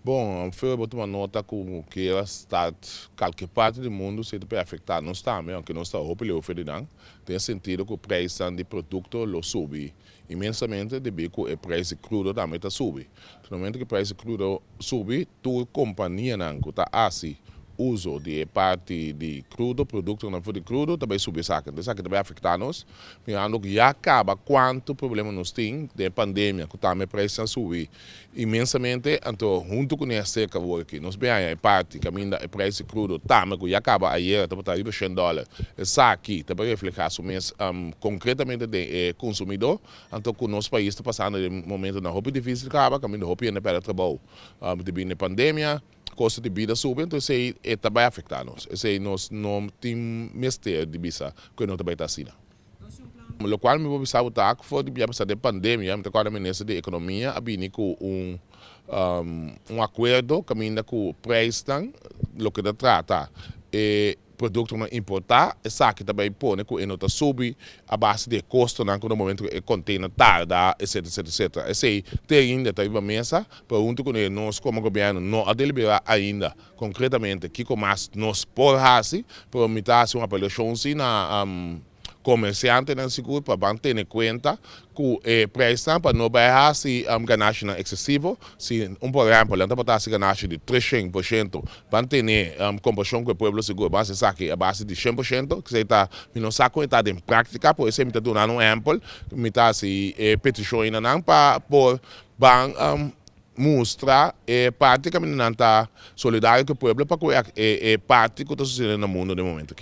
Bon, foi bo tuma nota ku kera start kualke parti di mundu esei ta afektá nos tambe, aunke nos ta hopi leu for di nan, den sentido ku preis di produkto lo subi inmensamente debí ku e preis di krudo tambe ta subi. Na momento ku e preis di krudo subi, tur kompanianan ku ta hasi uso di parti di krudo, produktonan for di krudo, tambe subi esaki. Anto esaki tambe ta afektá nos. Mirando ku ya kaba kuantu problema nos tin di pandemia, ku tambe preis a subi inmensamente, anto huntu ku e seka aki, nos bin e parti kaminda e preis di krudo tambe ku ya kaba ayera tabata riba $100. Esaki tambe reflehá su mes konkretamente den konsumidó, anto ku nos pais ta pasando den momentonan hopi difísil kaba, kaminda hopi hende a pèrdè trabou debido na pandemia, kosto di bida subi, anto esei tambe ta afektá nos. Esei nos no tin mester di bisa ku no tambe ta asina. Lokual mi por bisa ta for di apesar di pandemia, mi ta minister di ekonomia a bini ku un akuerdo kaminda ku preisnan, loke ta trata e produktonan importá, esaki tambe pone ku no ta subi a base di kostonan ku na momento ku e container tarda, etc, etc, etc. Esei te ainda ta riba mesa, pregunto ku nos komo gobièrnu no a deliberá ainda konkretamente kiko mas nos por hasi, pero mi ta hasi un apelashon si na komersiantenan sigur pa ban tene kuenta ku e preisnan pa no bai hasi ganashinan eksesivo. Si por ehèmpel nan ta hasi ganashi di 300%, ban tene kompashon ku e pueblo sigur, ban hasi esaki a base di 100%, ku ta mi no sa kon ta den práktika, por esei mi ta duna un ehèmpel, mi ta hasi petishonnan pa por ban mustra e parti ku nan ta solidario ku e pueblo pa ku e parti ku ta susediendo na mundu na e momento aki.